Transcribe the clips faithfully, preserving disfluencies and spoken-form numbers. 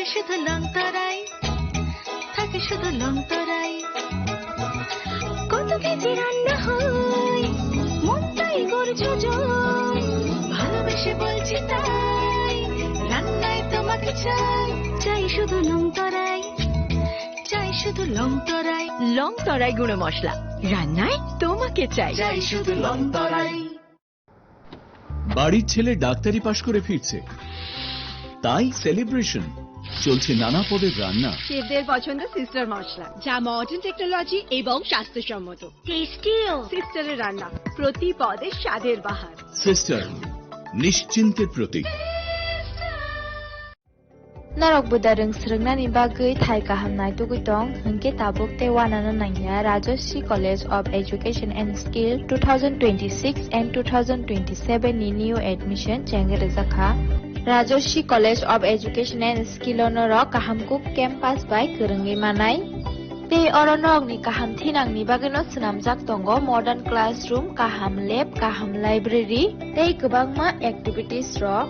শুধু লং তরাই, থাকে শুধু লং তরাই। কত কেজি রান্না হয়, মনটাই করছো জয়। ভালোবেসে বলছি তাই, রান্নায় তোমাকে চাই, চাই শুধু লং তরাই, চাই শুধু লং তরাই। লং তরাই গুঁড়ো মশলা, রান্নায় তোমাকে চাই। চাই শুধু লং তরাই। বাড়ির ছেলে ডাক্তারি পাশ করে ফিরছে, তাই সেলিব্রেশন। চলছে নানা পদের রান্না। শেফদের পছন্দ সিস্টার মশলা, যা মডার্ন টেকনোলজি এবং স্বাস্থ্যসম্মত। টেস্টিও। সিস্টারের রান্না, প্রতি পদে স্বাদের বাহার। সিস্টার, নিশ্চিন্তের প্রতীক। Norok buda rwng swrwngnani bagwi thai kaham naitugwi tong, hwnkhe tabuk tei uanano nangya Rajashree College of Education and Skill two thousand twenty-six and two thousand twenty-seven ni new admission chengwi rwjak kha. Rajashree College of Education and Skill o norok kaham kuk campus bai kwrwngwi manai. Tei oro norokni kaham thinangni bagwino swnamjak tongo modern classroom, kaham lab, kaham library tei kwbangma activities rok.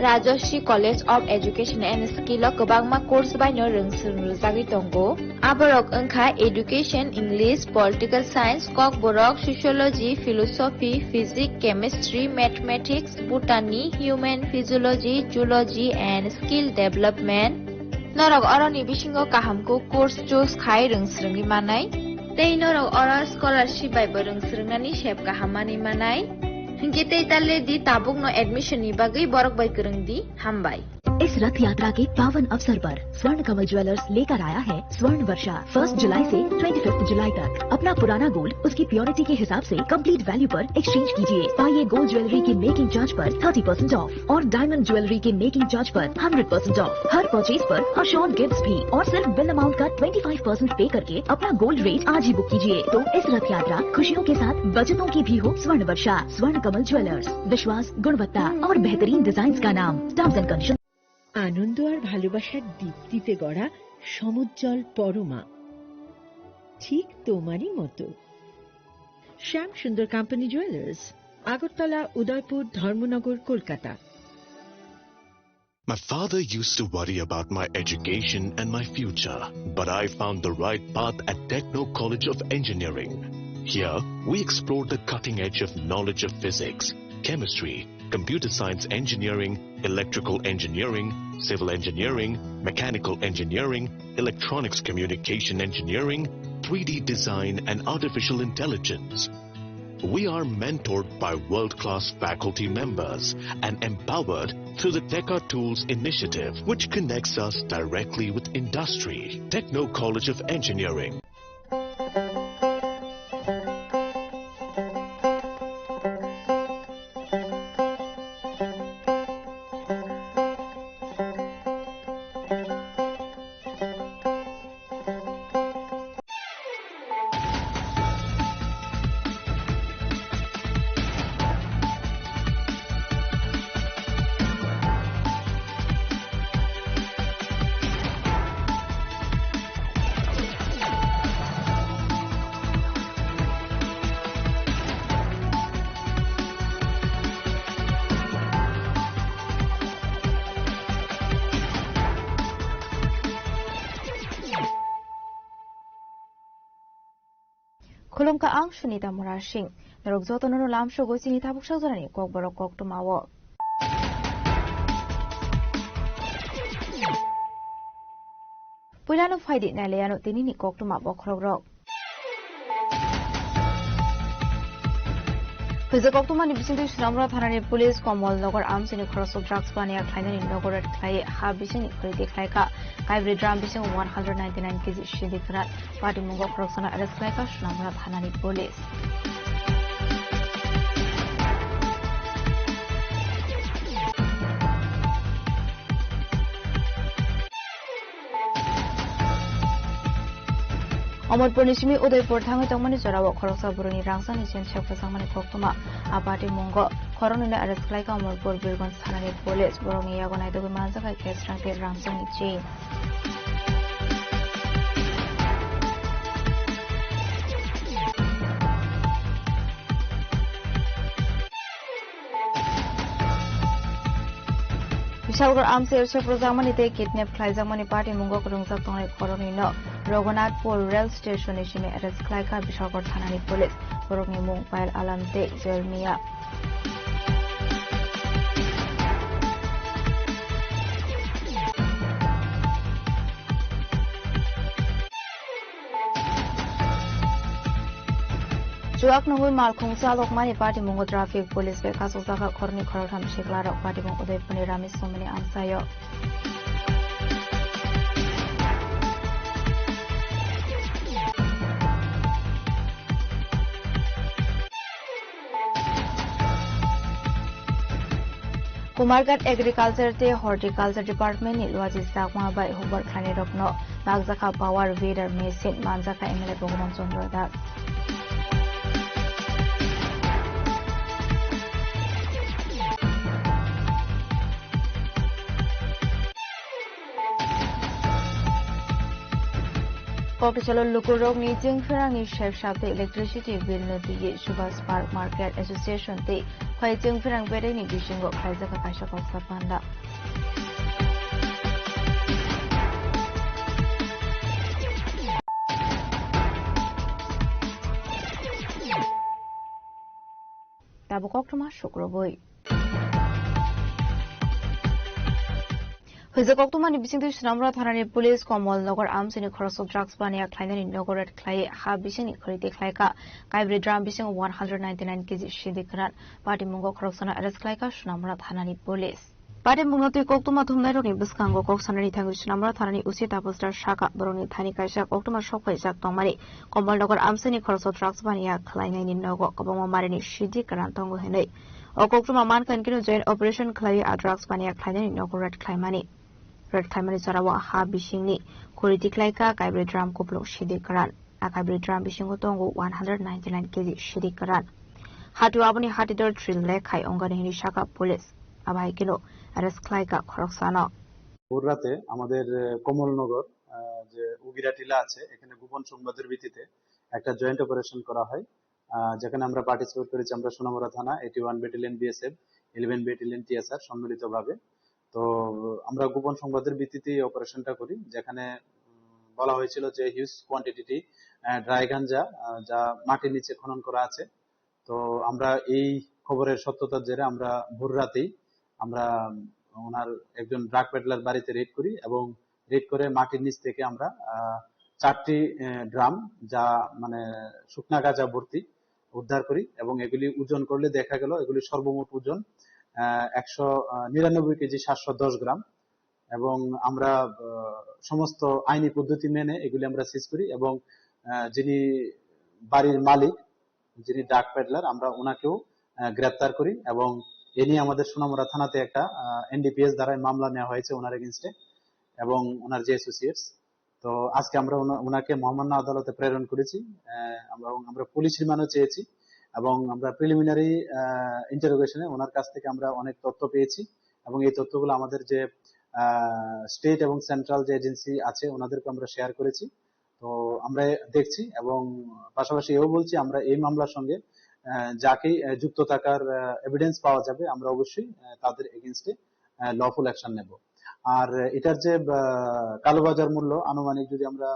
Rajashree College of Education and Skill o kwbangma course baino rwng swrwng rwjagwi tongo. Aborok wngkha Education, English, Political Science, Kokborok, Sociology, Philosophy, Physics, Chemistry, Mathematics, Botany, Human Physiology, Zoology and Skill Development. Norok oroni bisingo kaham kuk course choose khai rwng swrwngwi manai. Tei norok oro scholarship bai bo rwng swrwngnani sep kaham manwi manai. Hinkhe tei ta le di tabukno admission ni bagwi borok bai kwrwng di. Hambai. इस रथ यात्रा के पावन अवसर पर स्वर्ण कमल ज्वेलर्स लेकर आया है स्वर्ण वर्षा। फर्स्ट जुलाई से ट्वेंटी फिफ्थ जुलाई तक अपना पुराना गोल्ड उसकी प्योरिटी के हिसाब से कंप्लीट वैल्यू पर एक्सचेंज कीजिए। पाइए गोल्ड ज्वेलरी की मेकिंग चार्ज पर थर्टी परसेंट ऑफ और डायमंड ज्वेलरी की मेकिंग चार्ज पर हंड्रेड परसेंट ऑफ। हर परचेज पर अश्योर्ड गिफ्ट्स भी और सिर्फ बिल अमाउंट का ट्वेंटी फ़ाइव परसेंट पे करके अपना गोल्ड रेट आज ही बुक कीजिए। तो इस रथ यात्रा खुशियों के साथ बचतों की भी हो स्वर्ण वर्षा। स्वर्ण कमल ज्वेलर्स, विश्वास, गुणवत्ता और बेहतरीन डिजाइन का नाम। Terms and condition. আনন্দ আর ভালোবাসার দীপ্তিতে গড়া সমুজ্জ্বল পরমা, ঠিক তোমারই মতো। শ্যাম সুন্দর কোম্পানি জুয়েলার্স, আগরতলা, উদয়পুর, ধর্মনগর, Kolkata. My father used to worry about my education and my future, but I found the right path at Techno College of Engineering. Here, we explore the cutting edge of knowledge of physics, chemistry, computer science engineering, electrical engineering, civil engineering, mechanical engineering, electronics communication engineering, three D design, and artificial intelligence. We are mentored by world-class faculty members and empowered through the Teka Tools initiative, which connects us directly with industry. Techno College of Engineering. Khulumkha, ang Sunita Murasing. Norok jotono no lamsogo chini tabuk sakjaknai kokborok koktwmao. Puilano phaidi nailaiano tinini koktwma bokhorokrok. Hwija koktwmani bisingtwi Sonamura thanani police Komol Nagar amchaini khoroksa drugs paniya khlainani nogo raid khlai ha bisingni khoridi khlaikha. Kaibri drum bising one hundred ninety nine K G sidi khwnat. Patimungo khoroksano arrest khlaikha Sonamura thanani police. Omorpurni simi Udaipur thangwi tongmani jorao khoroksa bwrwini rangchakni chain sekhojak mani koktwma. A patimungo khoroknwino arrest khlaikha Omorpur Birgonj thanani police. Borokni yago naitugwi manjakha cash rang tei rangchakni chain. Bishalgarh amchaio seprwjakmani tei kidnap khlaijakmani patimungo kwrwngjak tongnai khoroknwino Raghunathpur rail station ni simi arrest khlaikha Bishalgarh thanani police. Borokni mung Payal Alam tei Joel Mia. Chuak nungwi malkhung chalokmani patimungo traffic police bai kasukjakha khoroknwi khoroktham siklarok. Patimung Udaipurni Ramesh Somani amchaio. Kumarghat Agriculture tei Horticulture Department ni Luaji Chakma bai hukbar khlainairokno makjakha power weeder machine, manjakha M L A Bhagavan Chandra Das. Kokthaichalo lukurokni chwngphrangni sepsap tei electricity bill no twiwi Subhas Park Market Association tei phai chwngphrang bedaini bisingo khlaijakha kaisa koksa panda. Tabuk koktwma sukrubwi. Hwjak koktwmani bisingtwi Sonamura thanani police Komol Nagar amchaini khoroksa drugs baniya khlainani nogo raid khlaiwi ha bisingni khoriti khlaikha. Kaibrwi drum bisingo one hundred ninety nine K G sidi kwran. Patimungo khoroksano arrest khlaikha Sonamura thanani police. Patimungno twi koktwma thumnairokni bwskango kok sanani thangwi Sonamura thanani O C Tapasra sakha, borokni thani kaisa koktwma sok phaijak tongmani Komolnagar amchaini khoroksa drugs baniya khlainaini nogo kwbangma marini sidi kwran tongo hinwi. O koktwma mankha hinkhe joint operation khlaiwi a drugs baniya khlainani nogo raid khlaimani. Raid khlaimani jorao ha bisingni khoriti khlaikha kaibrwi drum kupluk sidi kwran. A kaibrwi drum bisingo tongo one hundred ninety nine K G sidi kwran. Hatio aboni hatidor three lakh khai ongani hinwi sakha police. Abo hai kheno arrest khlaikha khoroksano. ভোর রাতে আমাদের, আহ, কমলনগর, আহ, যে উগিরা টিলা আছে, এখানে গোপন সংবাদের ভিত্তিতে একটা জয়েন্ট অপারেশন করা হয়। আহ, যেখানে আমরা পার্টিসিপেট করেছি আমরা সোনামুড়া থানা, eighty one battalion BSF, eleven battalion TSR সম্মিলিতভাবে। তো আমরা গোপন সংবাদের ভিত্তিতে এই অপারেশনটা করি, যেখানে, উম, বলা হয়েছিল যে হিউজ কোয়ান্টিটি, আহ, ড্রাই গাঞ্জা, আহ, যা মাটির নিচে খনন করা আছে। তো আমরা এই খবরের সত্যতার জেরে আমরা ভোর রাতেই আমরা ওনার একজন ড্রাগ পেডলার বাড়িতে রেড করি এবং রেড করে মাটির নিচ থেকে আমরা, আহ, চারটি, আহ, ড্রাম, যা মানে শুকনা গাঁজা ভর্তি, উদ্ধার করি এবং এগুলি ওজন করলে দেখা গেল এগুলি সর্বমোট ওজন, আহ, একশো, আহ, নিরানব্বই কেজি সাতশো দশ গ্রাম। এবং আমরা, আহ, সমস্ত আইনি পদ্ধতি মেনে এগুলি আমরা সিজ করি এবং, আহ, যিনি বাড়ির মালিক, যিনি ড্রাগ পেডলার, আমরা ওনাকেও, আহ, গ্রেপ্তার করি এবং এ নিয়ে আমাদের সোনামুড়া থানাতে একটা, আহ, এনডিপিএস ধারায় মামলা নেওয়া হয়েছে ওনার এগেইনস্টে এবং ওনার যে অ্যাসোসিয়েটস। তো আজকে আমরা ওনা-, ওনাকে মহামান্য আদালতে প্রেরণ করেছি, আহ, আমরা, এবং আমরা পুলিশ রিমান্ডও চেয়েছি এবং আমরা প্রিলিমিনারি, আহ, ইন্টারোগেশনে ওনার কাছ থেকে আমরা অনেক তথ্য পেয়েছি এবং এই তথ্যগুলো আমাদের যে, আহ, স্টেট এবং সেন্ট্রাল যে এজেন্সি আছে ওনাদেরকে আমরা শেয়ার করেছি। তো আমরা দেখছি এবং পাশাপাশি এও বলছি আমরা এই মামলার সঙ্গে, আহ, যাকেই, আহ, যুক্ত থাকার, আহ, এভিডেন্স পাওয়া যাবে আমরা অবশ্যই, আহ, তাদের এগেইনস্টে, আহ, লফুল অ্যাকশন নেব। আর এটার যে, আহ, কালোবাজার মূল্য আনুমানিক যদি আমরা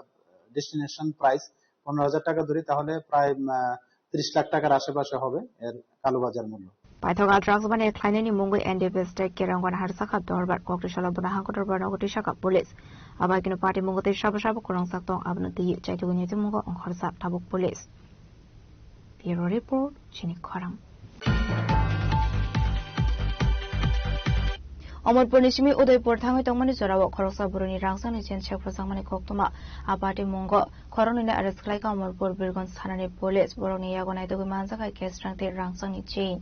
ডেস্টিনেশন প্রাইস পনেরো হাজার টাকা ধরি তাহলে প্রায়, আহ, ত্রিশ লাখ টাকার আশেপাশে হবে এর কালোবাজার মূল্য। Paithak a drugs baniya khlainani mungwi N D P S tei Kerangon harsakha dorbar kokti salo bono hangkotor borno goti sakha police. Abai kino party mungo tei sabo sabo kwrwngsak tong abono twi chaitugwi naiwi mungo ongkhorjak tabuk police. Bureau report, chini khorang. Omorpurni simi Udaipur thangwi tongmani jorao khoroksa bwrwini rangchakni chain sekhorjakmani koktwma. A party mungo khoroknwino arrest khlaikha Omorpur Birgonj thanani police. Borokni yago naitugwi manjakha cash rang tei rangchakni chain.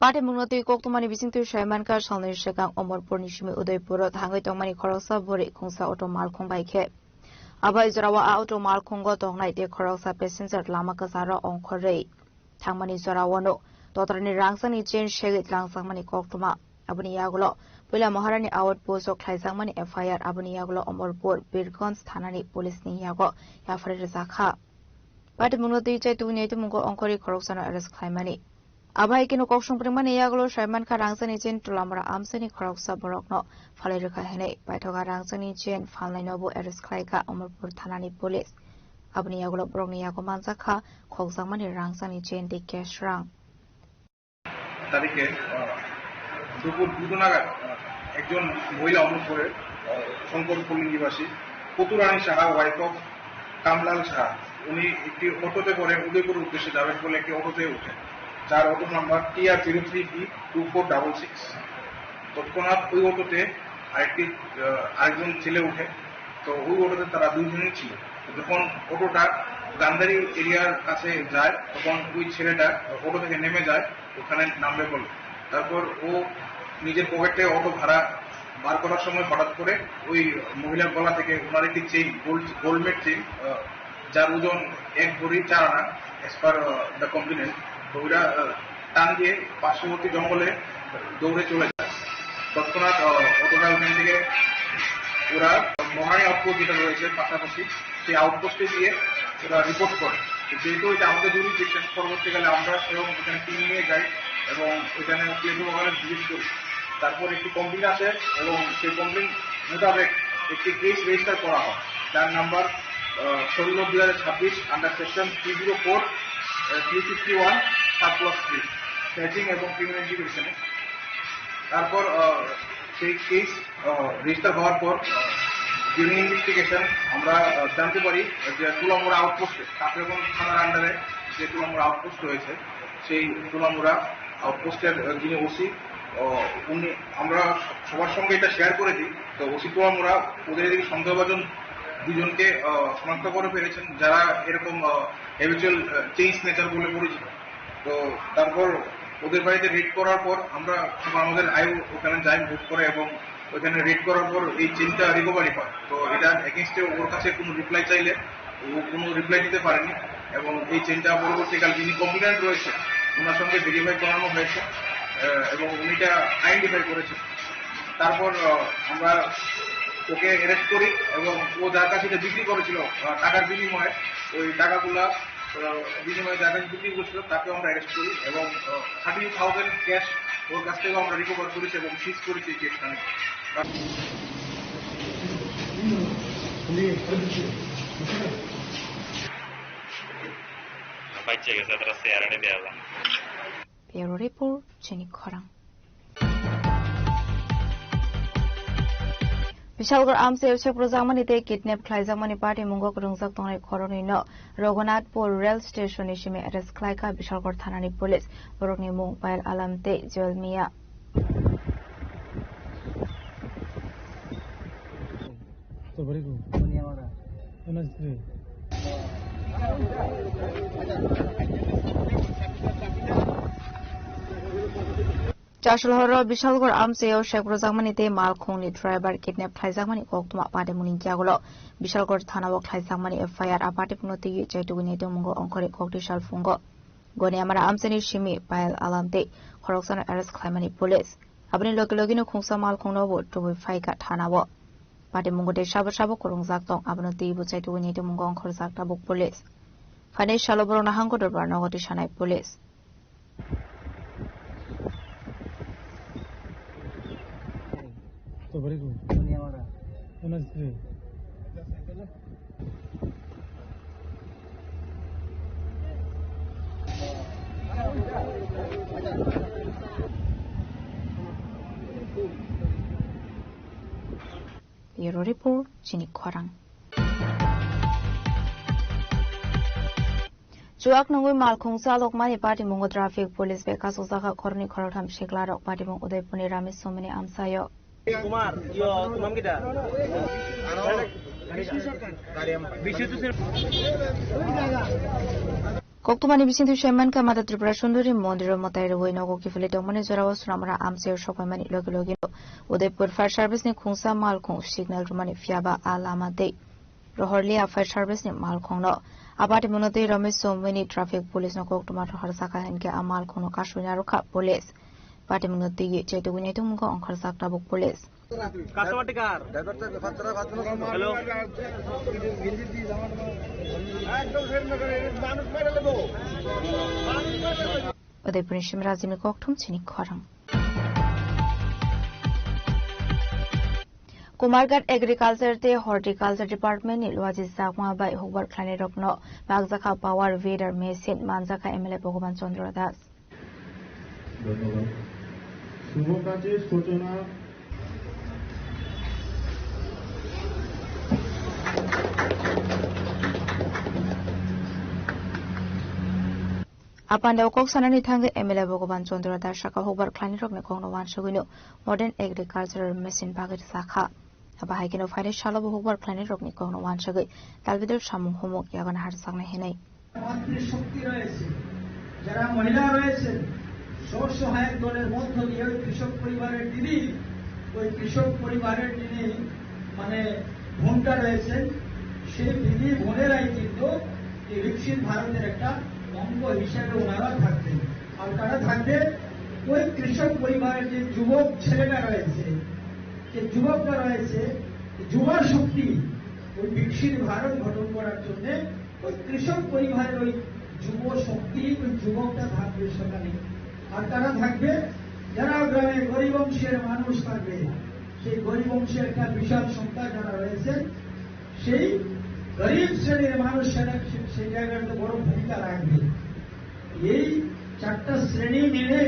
Patimungno twi koktwmani bisingtwi sai mankha, salnwi swkang Omorpurni simi Udaipuro thangwi tongmani khoroksa bwrwi khungsa auto malkhung bai khe. Abo hai jorao a auto malkhungo tongnai tei khoroksa passenger lama kwcharo ongkhorwi thangmani joraono totrani rangchakni chain segwi tlangjakmani koktwma. Aboni yagulo Puila Maharani outpost o khlaijakmani F I R, aboni yagulo Omorpur Birganj thanani police ni yago yapharwi rwjakha. Patimungno twi chai tubuni twimungo ongkhorwi khoroksano arrest khlaimani. Abo hai kheno kok songpringmani yagulo saimankha Rangchakni chain Tulamura amchaini khoroksa borokno phalwi rwkha hinwi paithoga Rangchakni chain phalnainobo arrest khlaikha Omorpur thanani police. Aboni yagulo borokni yago manjakha khokjakmani Rangchakni chain tei cash rang. তারিখে, আহ, দুপুর দুটো নাগাদ, আহ, একজন মহিলা অমরপুরের, আহ, শঙ্করপল্লী নিবাসী পতুরানী Saha, wife of কামলাল সাহা, উনি একটি অটোতে করে উদয়পুরের উদ্দেশ্যে যাবেন বলে একটি অটোতে উঠেন, যার auto number T R zero three B two four double six। তৎক্ষণাৎ ওই অটোতে আরেকটি, আহ, আরেকজন ছেলে উঠে। তো ওই অটোতে তারা দুইজনই ছিল। তো যখন অটোটা গান্ধারী এরিয়ার কাছে যায়, তখন ওই ছেলেটা অটো থেকে নেমে যায়, ওখানে নামবে বলে। তারপর ও নিজের পকেট থেকে অটো ভাড়া বার করার সময় হঠাৎ করে ওই মহিলার গলা থেকে ওনার একটি চেইন, গোল্ড, গোল্ডমেড চেইন, আহ, যার ওজন এক ভরি চার আনা, as per, ah, the complainant। তো ওরা, আহ, টান দিয়ে পার্শ্ববর্তী জঙ্গলে দৌড়ে চলে যায়। তৎক্ষণাৎ, আহ, অটোটা ওখান থেকে ওরা মহারানী আউটপোস্ট যেটা রয়েছে পাশাপাশি, সেই আউটপোস্টে গিয়ে ওরা রিপোর্ট করে। তো যেহেতু এটা আমাদের জুরিসডিকশন, পরবর্তীকালে আমরা স্বয়ং ওখানে টিম নিয়ে যাই এবং ওখানে প্লেটুন ওখানে ভিজিট করি। তারপর একটি কমপ্লেন আসে এবং সেই কমপ্লেন মোতাবেক একটি কেস রেজিস্টার করা হয়, যার নাম্বার, আহ, ষোলো দুই হাজার ছাব্বিশ under section three zero four, আহ, three fifty one sub clause three, snatching এবং ক্রিমিনাল এডুকেশনে। তারপর, আহ, সেই কেস, আহ, রেজিস্টার হওয়ার পর, আহ, ডিউরিং ইনভেস্টিগেশন আমরা, আহ, জানতে পারি যে তুলামুড়া আউটপোস্টে, কাকরাবন থানার আন্ডারে যে তুলামুড়া আউটপোস্ট রয়েছে, সেই তুলামুড়া আউটপোস্টের, আহ, যিনি ওসি, আহ, উনি, আমরা সবার সঙ্গে এটা শেয়ার করে দিই। তো ওসি তুলামুড়া ওদের এদিকে সন্দেহভাজন দুজনকে, আহ, শনাক্ত করে ফেলেছেন, যারা এরকম, আহ, হ্যাবিচুয়াল, আহ, চেইন স্ন্যাচার বলে পরিচিত। তো তারপর ওদের বাড়িতে রেড করার পর আমরা, আমরা আমাদের আইও ওখানে যাই, মুভ করে, এবং ওখানে রেড করার পর এই চেইনটা রিকভারি হয়। তো এটার এগেইনস্টে ওর কাছে কোনো রিপ্লাই চাইলে ও কোনো রিপ্লাই দিতে পারেনি, এবং এই চেইনটা পরবর্তীকালে যিনি কমপ্লেন্ট রয়েছে ওনার সঙ্গে ভেরিফাই করানো হয়েছে, আহ, এবং উনি এটা আইডেন্টিফাই করেছেন। তারপর, আহ, আমরা ওকে অ্যারেস্ট করি এবং ও যার কাছে এটা বিক্রি করেছিল, আহ, টাকার বিনিময়ে, ওই টাকাগুলা, আহ, বিনিময়ে যার কাছে বিক্রি করেছিল তাকে আমরা অ্যারেস্ট করি এবং, আহ, থার্টি থাউজেন্ড ক্যাশ ওর কাছ থেকে আমরা রিকভার করেছি এবং সিজ করেছি এই ক্যাশখানে। Bureau Report, Chini Khorang. Bishalgarh amchaio seprwjakmani tei kidnap khlaijakmani patimungo kwrwngjak tongnai khoroknwino Raghunathpur rail station ni simi arrest khlaikha Bishalgarh thanani police. Borokni mung Payal Alam tei Joel Mia. Chasol horo Bishalgarh amchaio seprwjakmani tei malkhungni driver kidnap khlaijakmani koktwma patimungni yagulo Bishalgarh thanao khlaijakmani F I R a patimungno twiwi chaitugwi naitukmungo ongkhorwi kokti salphungo. Goniamara amchaini simi Payal Alam tei khoroksano arrest khlaimani police. Aboni logi logino khungsa malkhungnobo tubui phaikha thanao. Patimungo tei sabo sabo kwrwngjak tong, abono twibo chaitugwi naitukmungo ongkhorjak tabuk police. Phainai salo borokno hangko dorbar nogo tisanai police. Bureau Report, Chini Khorang. Chuak nungwi malkhung chalokmani patimungo traffic police bai kasukjakha khoroknwi khoroktham siklarok, patimung Udaipurni Ramesh Somini amchaio. Kumar, yo, kumam kita. Koktwmani bisingtwi saimankha, Mata Tripura Sundori mondiro mwtai rwui nogo kiphilwi tongmani jorao Sonamura amchaio sokphaimani logi logino Udaipur Fire Service ni khungsa malkhung signal rwmani, phiyaba a lama tei rohorliya Fire Service ni malkhungno. A patimungno twi Ramesh Somini traffic police no koktwma rohorjakha hinkhe a malkhungno kasui narwkha police. Patimungno twiwi chaitugwi naitungmungo ongkhorjak tabuk police. Customer tikar. Hello. Udaipurni Simrajini kokthum chini khorang. Kumarghat Agriculture tei Horticulture Department ni luaji chakma bai hukbar khlainai rokno bakjakha power weeder machine manjakha M L A Bhagavan Chandra Das. ধন্যবাদ। শুভ কাজের সূচনা। Apanda o kok sanani thangwi M L A Bhagavan Chandra Das saka hukbar khlainai rokni kokno wansugwino modern agricultural machine bagwi rwjakha. Abo hai kheno phainai salo bo hukbar khlainai rokni kokno wansugwi talbidal samung humuk yago naharjaknai hinwi. মাতৃশক্তি রয়েছে, যারা মহিলা রয়েছেন, স্বসহায়ক দলের মধ্য দিয়ে ওই কৃষক পরিবারের দিদি, ওই কৃষক পরিবারের যিনি মানে বোনটা রয়েছেন, সেই দিদি বোনেরাই কিন্তু এই বিকশিত ভারতের একটা অঙ্গ হিসেবে ওনারা থাকবেন। আর তারা থাকবে ওই কৃষক পরিবারের যে যুবক ছেলেটা রয়েছে, যে যুবকটা রয়েছে, যুবা শক্তি ওই বিকশিত ভারত গঠন করার জন্য ওই কৃষক পরিবারের ওই যুব শক্তি, ওই যুবকটা থাকবে সেখানে। আর তারা থাকবে যারা গ্রামে গরিব অংশের মানুষ থাকবে, সেই গরিব অংশের একটা বিশাল সংখ্যা যারা রয়েছে, সেই গরিব শ্রেণীর মানুষ সেটা, সে-, সেই জায়গাটাতে বড় ভূমিকা রাখবে। এই চারটা শ্রেণী মিলে,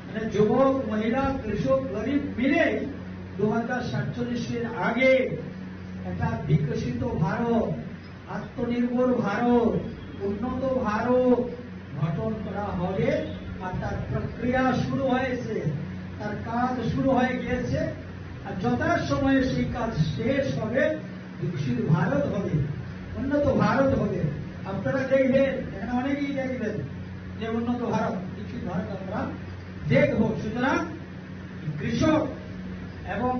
মানে যুবক, মহিলা, কৃষক, গরিব মিলে দু হাজার সাতচল্লিশের আগে একটা বিকশিত ভারত, আত্মনির্ভর ভারত, উন্নত ভারত গঠন করা হবে। আর তার প্রক্রিয়া শুরু হয়েছে, তার কাজ শুরু হয়ে গিয়েছে। আর যথাসময়ে সেই কাজ শেষ হবে, বিকশিত ভারত হবে, উন্নত ভারত হবে। আপনারা দেখবেন, এখানে অনেকেই দেখবেন যে উন্নত ভারত, বিকশিত ভারত আমরা দেখব। সুতরাং কৃষক এবং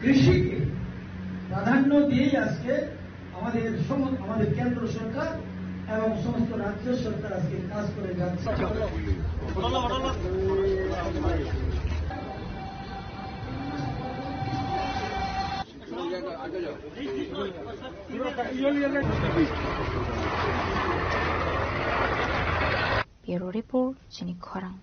কৃষিকে প্রাধান্য দিয়েই আজকে আমাদের সম-, আমাদের কেন্দ্র সরকার এবং সমস্ত রাজ্য সরকার আজকে কাজ করে যাচ্ছে। Bureau Report, chini khorang.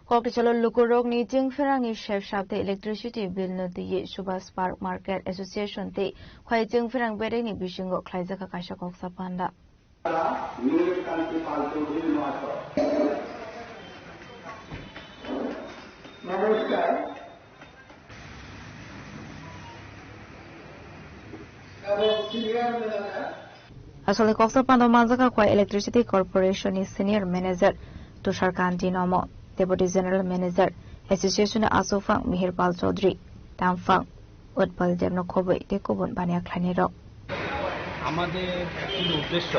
Koktichalo lukurokni chengpherangni sep sap tei electricity bill no twiwi Subhas Park Market Association tei Khwai Chengpherang Bedekni bisingo khlaijakha kaisa koksa panda. নমস্কার। Asole koksa pando manjaka Khwai Electricity Corporation ni Senior Manager Tushar Kanti Nomo, Deputy General Manager Association ni Asofang Mihir Pal Chaudhary, Tamphang Utpal Debno khobwi tei kubun baniya khlainai rok. আমাদের অ্যাকচুয়ালি উদ্দেশ্য,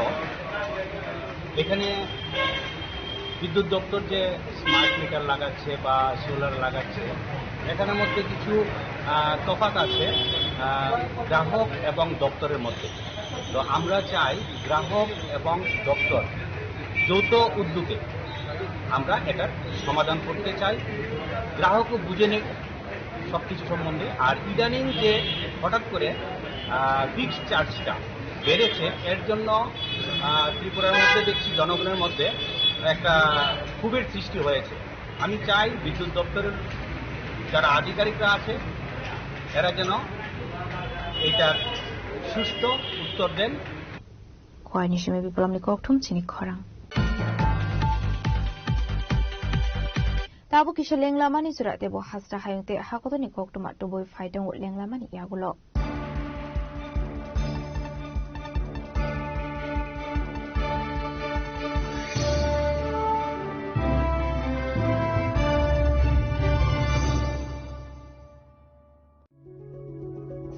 এখানে বিদ্যুৎ দপ্তর যে smart meter লাগাচ্ছে বা সোলার লাগাচ্ছে, এখানের মধ্যে কিছু, আহ, তফাৎ আছে, আহ, গ্রাহক এবং দপ্তরের মধ্যে। তো আমরা চাই গ্রাহক এবং দপ্তর যৌথ উদ্যোগে আমরা এটার সমাধান করতে চাই, গ্রাহকও বুঝে নেই সব কিছু সম্বন্ধে। আর ইদানিং যে হঠাৎ করে, আহ, ফিক্সড চার্জটা বেড়েছে, এর জন্য, আহ, ত্রিপুরার মধ্যে দেখছি জনগণের মধ্যে একটা ক্ষোভের সৃষ্টি হয়েছে। আমি চাই বিদ্যুৎ দপ্তরের যারা আধিকারিকরা আছে, এরা যেন এইটার সুষ্ঠু উত্তর দেন। Khwai ni simi biplomni kokthum chini khorang. Tabuk kisa lenglamani jora tebo hasta hayung tei hakotorni koktwma tubui phai tongo lenglamani yagulo.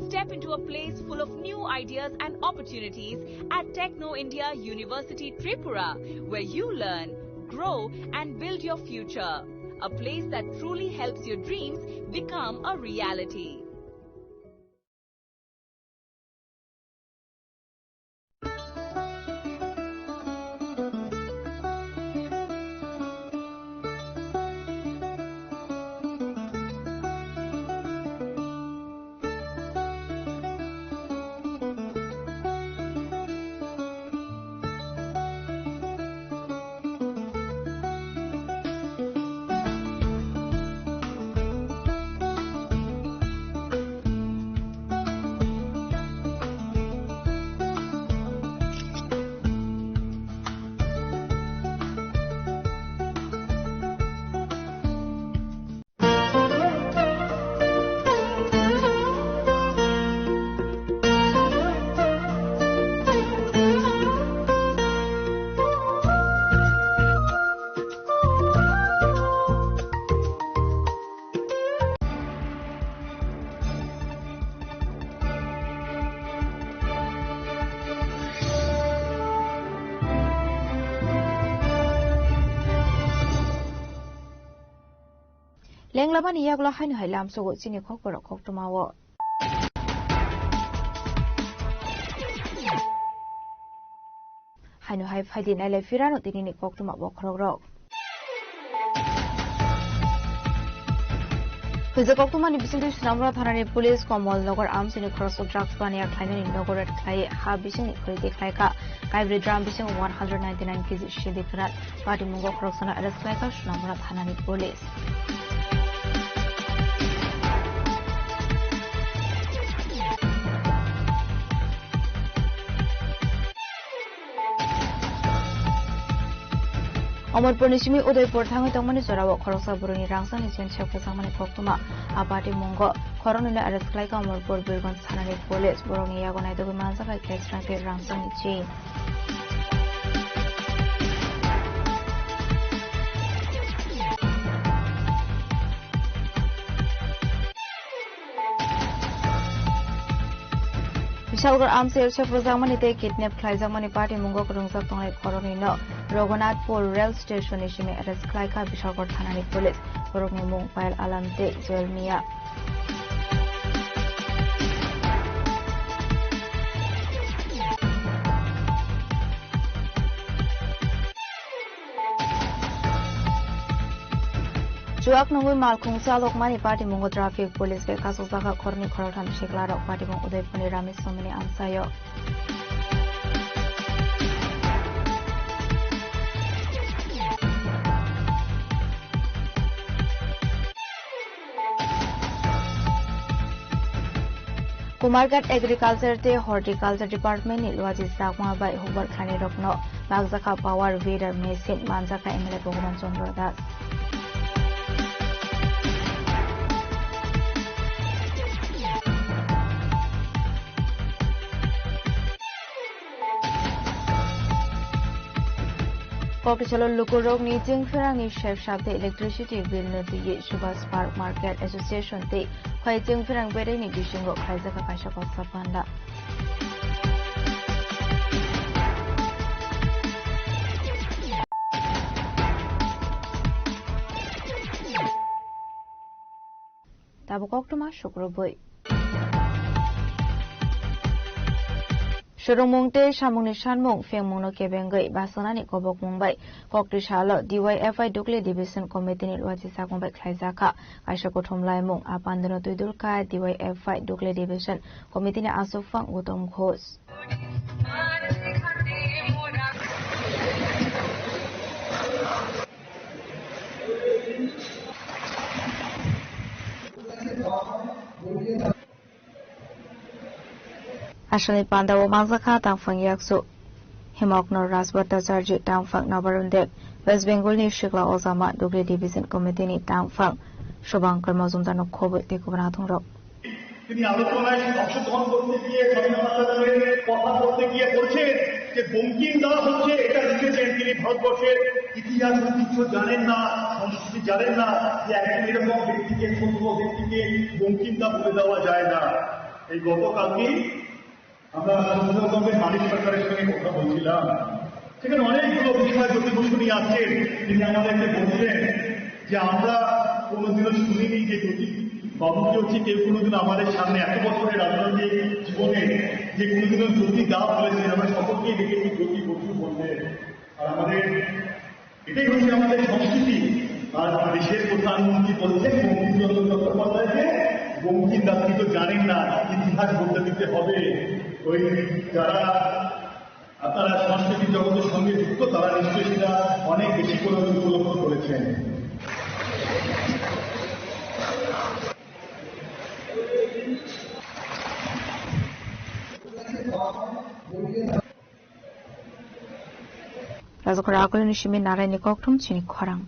Step into a place full of new ideas and opportunities at Techno India University Tripura, where you learn, grow, and build your future. A place that truly helps your dreams become a reality. Tenglamani yagulo haino hai lamsogo chini kokborok koktwmao. Haino hai phaidi nailai phirano tinini koktwma bokhorokrok. Hwija koktwmani bisingtwi Sonamura thanani police Komol Nagar amchaini khoroksa drugs baniya khlainani nogo raid khlai ha bisingni khoriti khlaikha. Kaibri drum bising one hundred ninety nine K G sidi kwran. Patimungo khoroksano arrest khlaikha Sonamura thanani police. Omorpurni simi Udaipur thangwi tongmani jorao khoroksa bwrwini rangchakni chain sepkha changmani koktwma. A patimungo khoroknwino arrest khlaikha Omorpur Birgonj thanani police. Borokni yago naitugwi manjakha cash rang tei rangchakni chain. Bishalgarh amchaio sepjakmani tei kidnap khlaijakmani patimungo kwrwngjak tongnai khoroknwino Raghunathpur rail station ni simi arrest khlaikha Bishalgarh thanani police. Borokni mung Payal Alam tei Joel Mia. Chuak nungwi malkhung chalokmani patimungo traffic police bai kasukjakha khoroknwi khoroktham siklarok. Patimung Udaipurni Ramesh Somini amchaio. Kumarghat Agriculture tei Horticulture Department ni luaji chakma bai hukbar khlainai rokno bakjakha power weeder machine, manjakha M L A Bhagavan Chandra Das. Kokisalo lukurokni chwngpherangni sep sap tei electricity bill no twiwi Subhas Park Market Association tei Khoi chwngpherang bedaini bisingo khlaijakha kaisa koksa panda. Tabuk koktwma sukrubwi. Swrwngmung tei samungni sanmung phengmungno kebengwi bachanani kobokmung bai koktwi salo D Y F I Dukli Division Committee ni luachi chakmung bai khlaijakha. Kaisa kuthum laimung a pandano twidulkha D Y F I Dukli Division Committee ni aswk phang Gautam Ghosh. Aswkni pandao manjakha tangphang yaksu Himokno Rajbhattacharjee, tangphang Nabarundek, West Bengal ni sikla ojama, Dugli Division Committee ni tangphang Subhankar Majumdar no khobwi tei kubun athungrok. তিনি আলোচনায় অংশগ্রহণ করতে গিয়ে, স্বাধীনতা সংগ্রামের কথা বলতে গিয়ে বলছেন যে বঙ্কিম দাস হচ্ছে, এটা লিখেছেন, তিনি ভারতবর্ষের ইতিহাস ঐতিহ্য জানেন না, সংস্কৃতি জানেন না, যে একজন এরকম ব্যক্তিকে, সভ্য ব্যক্তিকে বঙ্কিম দা বলে দেওয়া যায় না। এই গতকালকেই আমরা সংসদে মানিক সরকারের সঙ্গে কথা বলছিলাম, সেখানে অনেকগুলো বিষয় জ্যোতি বসু নিয়ে আসছেন। তিনি আমাদেরকে বলছিলেন যে আমরা কোনোদিনও শুনিনি যে জ্যোতি বাবুকে হচ্ছে কেউ কোনোদিন আমাদের সামনে এত বছরের রাজনৈতিক জীবনে যে কোনোদিনও জ্যোতি দা বলেছেন। আমরা সকলকেই দেখেছি জ্যোতি বসু বললেন। আর আমাদের এটাই হচ্ছে আমাদের সংস্কৃতি। আর দেশের প্রধানমন্ত্রী বলছেন বঙ্কিমচন্দ্র চট্টোপাধ্যায়কে, বঙ্কিম দাস কিন্তু জানেন না, ইতিহাস বদলে দিতে হবে। ওই যারা আপনারা সংস্কৃতি জগতের সঙ্গে যুক্ত, তারা নিশ্চয়ই সেটা অনেক বেশি করে উপলব্ধি করেছেন। Rajak Khorang akulini simi naraini kokthum chini khorang.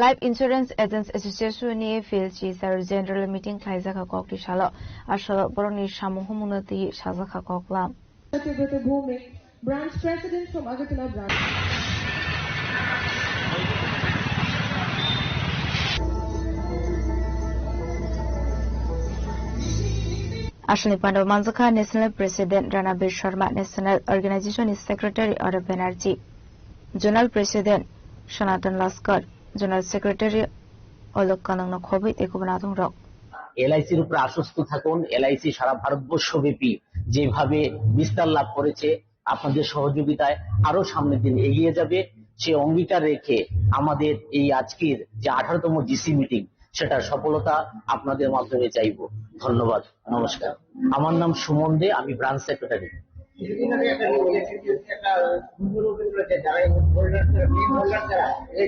Life Insurance Agents Association ni Phil Chisar General Meeting khlaijak kha kok twi salo. Asalo borokni samung humungno twi sajak kha koklam. Satyabrata Bhowmik, Branch President from Agartala Branch. Aswkni pandao manjakha National President Ranabir Sharma, National Organization ni Secretary Arab Banerjee, Zonal President Sanatan Laskar, General Secretary, Olok Kanangno khobwi tei kubun adongrok. এলআইসির উপরে আশ্বস্ত থাকুন। এলআইসি সারা ভারতবর্ষব্যাপী যেভাবে বিস্তার লাভ করেছে, আপনাদের সহযোগিতায় আরো সামনের দিন এগিয়ে যাবে। সে অঙ্গীকার রেখে আমাদের এই আজকের যে আঠারোতম ডিসি মিটিং, সেটার সফলতা আপনাদের মাধ্যমে চাইব। ধন্যবাদ, নমস্কার। আমার নাম সুমন দে, আমি ব্রাঞ্চ সেক্রেটারি। কিছুদিন আগে একটা নিউজ এসেছে, একটা সুন্দর অভিযোগ রয়েছে, যারা এই হোল্ডার তারা, মেইন হোল্ডার তারা, এই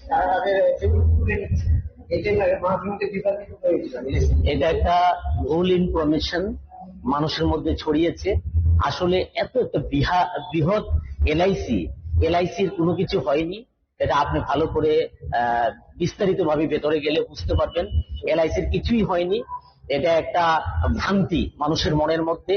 তারা তাদের সেগুলো তুলে নিচ্ছে। এই জন্য মানুষের মধ্যে বিভ্রান্তি তৈরি হয়েছে। এটা একটা ভুল ইনফরমেশন মানুষের মধ্যে ছড়িয়েছে। আসলে এত একটা বিহা-, বৃহৎ এলআইসি, এলআইসির কোনো কিছু হয়নি। এটা আপনি ভালো করে, আহ, বিস্তারিতভাবে ভেতরে গেলে বুঝতে পারবেন। এলআইসির কিছুই হয়নি, এটা একটা ভ্রান্তি মানুষের মনের মধ্যে।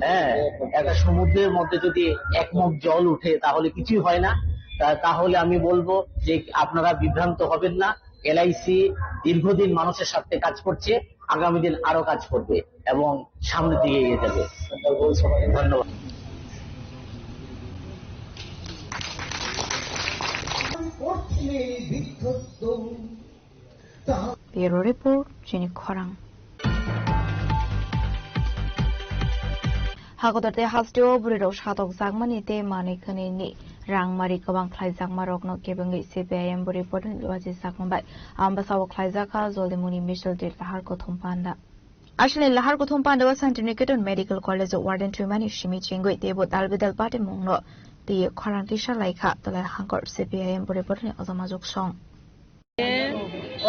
হ্যাঁ, একটা সমুদ্রের মধ্যে যদি এক মগ জল উঠে, তাহলে কিছুই হয় না। তা-, তাহলে আমি বলবো যে আপনারা বিভ্রান্ত হবেন না। এলআইসি দীর্ঘদিন মানুষের স্বার্থে কাজ করছে, আগামী দিন আরো কাজ করবে এবং সামনের দিকে এগিয়ে যাবে। ধন্যবাদ। Bureau Report, Chini Khorang. Hakotor tei hasteo bwrwirok satokjakmani tei manwi khwnwini rangmari kwbang khlaijakmarokno kebengwi C P I M bwrwi bodolni luachi sakma bai Ambasao khlaijak kha Joldimungni Michel tei Lahar Kothom Panda. Aswkni Lahar Kothom Panda o Santiniketan Medical College o warden thwimani simi chengwi teibo dalbidal party mungno twiwi khorang tisa lai kha Tolai Hangkor C P I M bwrwi bodolni ojamajuk song.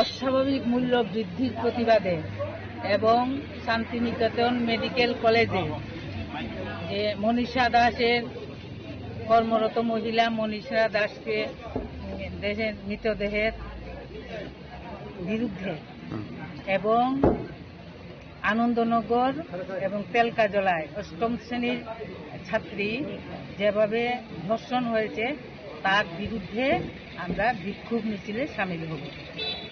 অস্বাভাবিক মূল্য বৃদ্ধির প্রতিবাদে এবং শান্তিনিকেতন মেডিকেল কলেজে যে মনীষা দাসের, কর্মরত মহিলা মনীষা দাসকে দেহের, মৃতদেহের বিরুদ্ধে এবং আনন্দনগর এবং তেলকাজলায় অষ্টম শ্রেণীর ছাত্রী যেভাবে ধর্ষণ হয়েছে, তার বিরুদ্ধে আমরা বিক্ষোভ মিছিলে সামিল হব।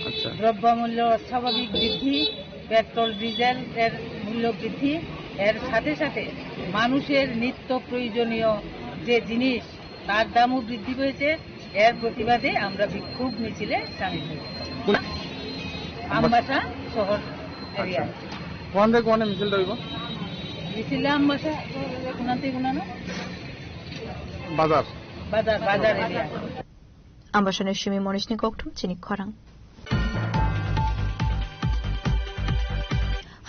আচ্ছা। দ্রব্যমূল্য অস্বাভাবিক বৃদ্ধি, পেট্রোল ডিজেল এর মূল্য বৃদ্ধি, এর সাথে সাথে মানুষের নিত্য প্রয়োজনীয় যে জিনিস, তার দামও বৃদ্ধি পেয়েছে। এর প্রতিবাদে আমরা বিক্ষোভ মিছিলে সামিল হই। কোন-, আমবাসা শহর এরিয়া। আচ্ছা। কোন থেকে কোনে মিছিলটা হইব? মিছিলে আমবাসা, কোন থেকে কোন না? বাজার। বাজার, বাজার area. Ambasani simi Monishni kokthum chini khorang.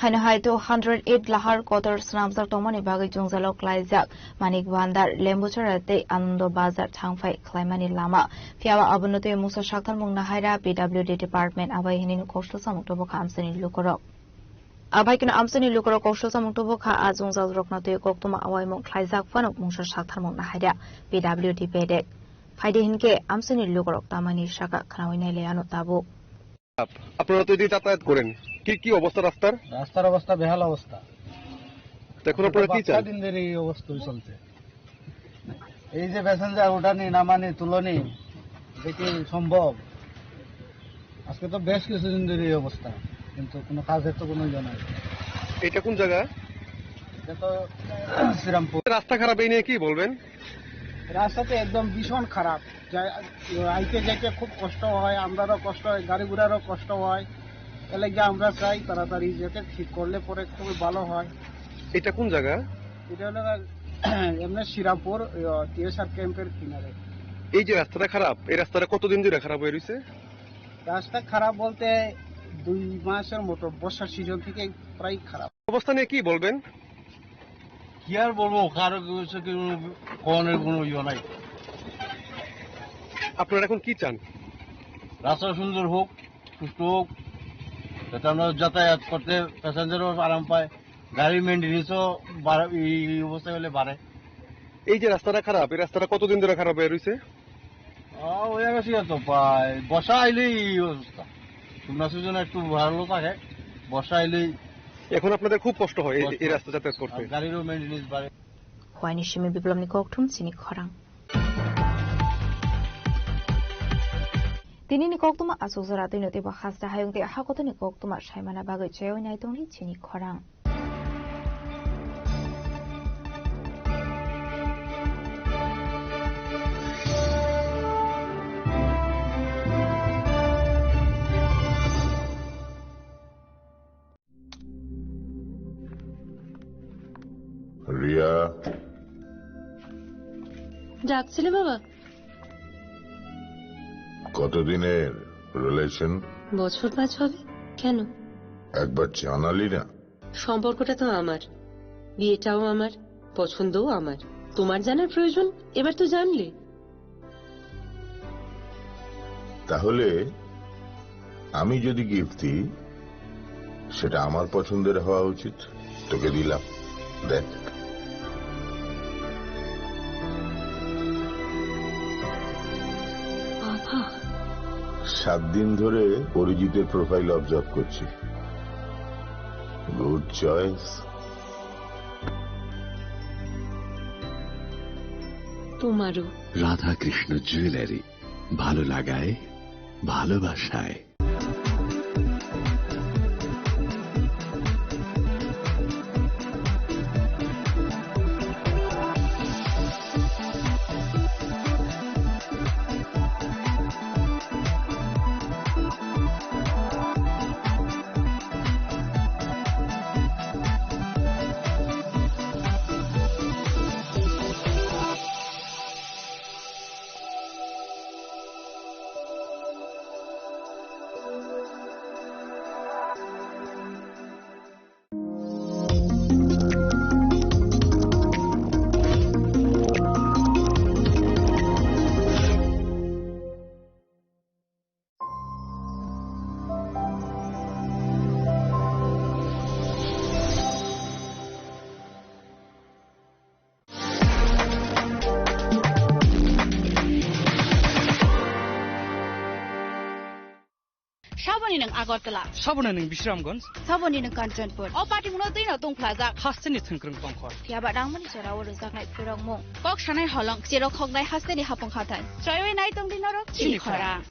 Haino hai two hundred eight lahar kotor swnamjak tongmani bagwi jwngjalo klaijak Manik Bhandar, Lembuchara tei Anando Bazar thangphai khlaimani lama. Phiyaba abono tei mungsa sakthar mung nahaira P W D department abai hinwi kokthum samung tubu kha amchaini lukurok. Abai kheno amchaini lukurok kokthum samung tubu kha a jwngjal rokno tei koktwma awaimung khlaijak phano mungsa sakthar mung nahaira P W D bedek. Phaidi hinkhe amchaini lukurok tamani saka khnaui nailai ano tabuk. আপনারা তো এদিকে যাতায়াত করেন, কি, কি অবস্থা রাস্তার? রাস্তার অবস্থা বেহাল অবস্থা। তো এখন আপনারা কি চান? দিন ধরে এই অবস্থাই চলছে। এই যে প্যাসেঞ্জার উঠানি, নামানি, তুলনি, এটা কি সম্ভব? আজকে তো বেশ কিছুদিন ধরে এই অবস্থা, কিন্তু কোনো কাজের তো কোনো ইয়ে নাই। এটা কোন জায়গা? এটা তো শ্রীরামপুর। রাস্তা খারাপ, এই নিয়ে কি বলবেন? রাস্তা তো একদম ভীষণ খারাপ। যাই-, আইতে যাইতে খুব কষ্ট হয়, আমরারও কষ্ট হয়, গাড়ি ঘোড়ারও কষ্ট হয়। এর লাগি আমরা চাই তাড়াতাড়ি যাতে ঠিক করলে পরে খুবই ভালো হয়। এটা কোন জায়গা? এটা হলো এমনি শ্রীরামপুর, ওই, টিএসআর ক্যাম্পের কিনারে। এই যে রাস্তাটা খারাপ, এই রাস্তাটা কতদিন ধরে খারাপ হয়ে রয়েছে? রাস্তা খারাপ বলতে দুই মাসের মতো, বর্ষার সিজন থেকে প্রায় খারাপ। অবস্থা নিয়ে কি বলবেন? কি আর বলবো, কারো কিছু কোনো কনের কোনো ইয়ে নাই। আপনারা এখন কি চান? রাস্তা সুন্দর হোক, সুস্থ হোক, যাতে আমরা যাতায়াত করতে প্যাসেঞ্জারও আরাম পায়, গাড়ি মেইনটেনেন্সও বাড়ে, এই, এই অবস্থা হলে বাড়ে। এই যে রাস্তাটা খারাপ, এই রাস্তাটা কতদিন ধরে খারাপ হয়ে রয়েছে? আহ, ওই আগে ছিল তো প্রায় বর্ষা আইলেই এই অবস্থা। শুকনা সিজনে একটু ভালো থাকে, বর্ষা আইলেই এখন আপনাদের খুব কষ্ট হয় এই, এই কষ্ট। রাস্তা যাতায়াত করতে? আর গাড়িরও মেইনটেনেন্স বাড়ে। Huaini simi Biplopni kokthum chini khorang. Tinini koktwma achukjora tei no teibo hasta hayung tei hakotoni koktwma saimana bagwi chaywi naitongdi chini khorang. Riya. ডাকছিলে বাবা? কতদিনের রিলেশন? বছর পাঁচ হবে। কেন? একবার জানালি না। সম্পর্কটা তো আমার, বিয়েটাও আমার, পছন্দও আমার। তোমার জানার প্রয়োজন? এবার তো জানলে। তাহলে আমি যদি গিফট দিই, সেটা আমার পছন্দের হওয়া উচিত। তোকে দিলাম, দেখ। বাবা। সাত দিন ধরে অরিজিতের প্রোফাইল অবজার্ভ করছি। Good choice. তোমারও। রাধাকৃষ্ণ জুয়েলারি, ভালো লাগায়, ভালোবাসায়। Saboni nwng Agartala. Saboni nwng Bisramganj. Saboni nwng Kanchanpur. O party muno twi no tongphlajak. Hasteni thwngkwrwng tongkhor. Phiya ba rangmani jora o rwjaknai phwrwngmung. Kok sanai holong, cherok khoknai hasteni hapung hathai. Chaiwi nai tongdi norok chini khorang.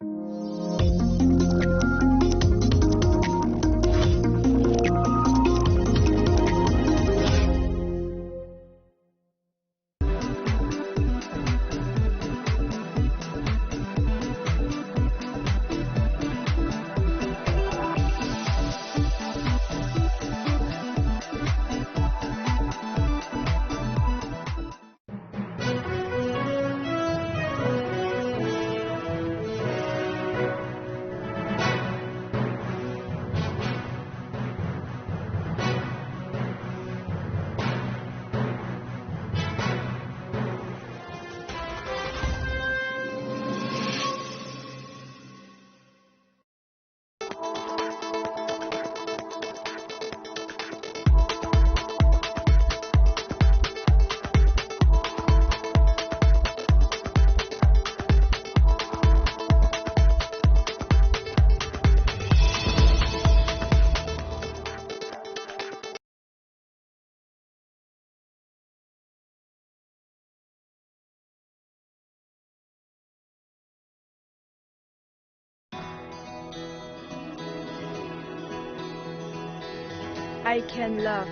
I can love.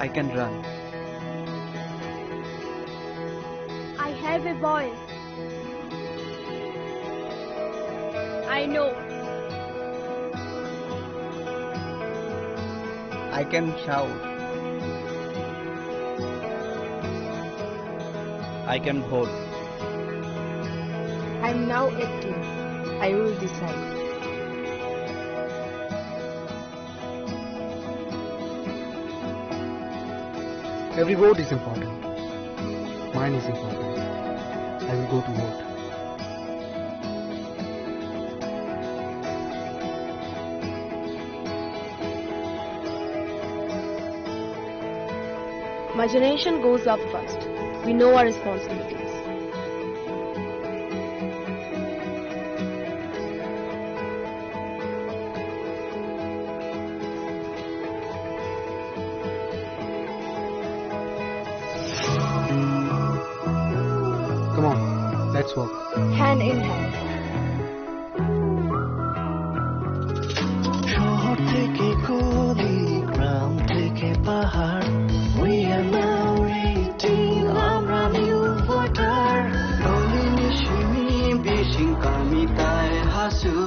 I can run. I have a voice. I know. I can shout. I can vote. I'm now eighteen. I will decide. Every vote is important. Mine is important. I will go to vote. My generation goes up first. We know our responsibilities. Come on, let's work. Hand in hand. শহর থেকে গলি, গ্রাম থেকে পাহাড়, we are now reaching Amra New Voter. Goli ni simi bising kami tai hasu,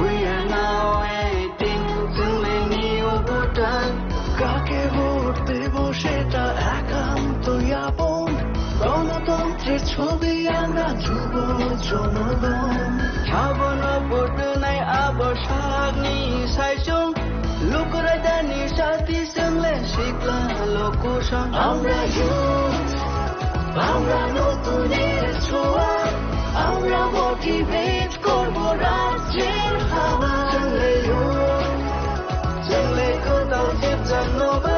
we are now eighteen, chwng le new voter. জনগণ। Sabono bwtwnai abo sakni saichung, lukuraidani sati chwngle sikla lokusong. আমরা youth, আমরা নতুনের ছোঁয়া, আমরা motivate করব রাজ্যের হাওয়া। Chwngle youth, chwngle kwtal sipjak noba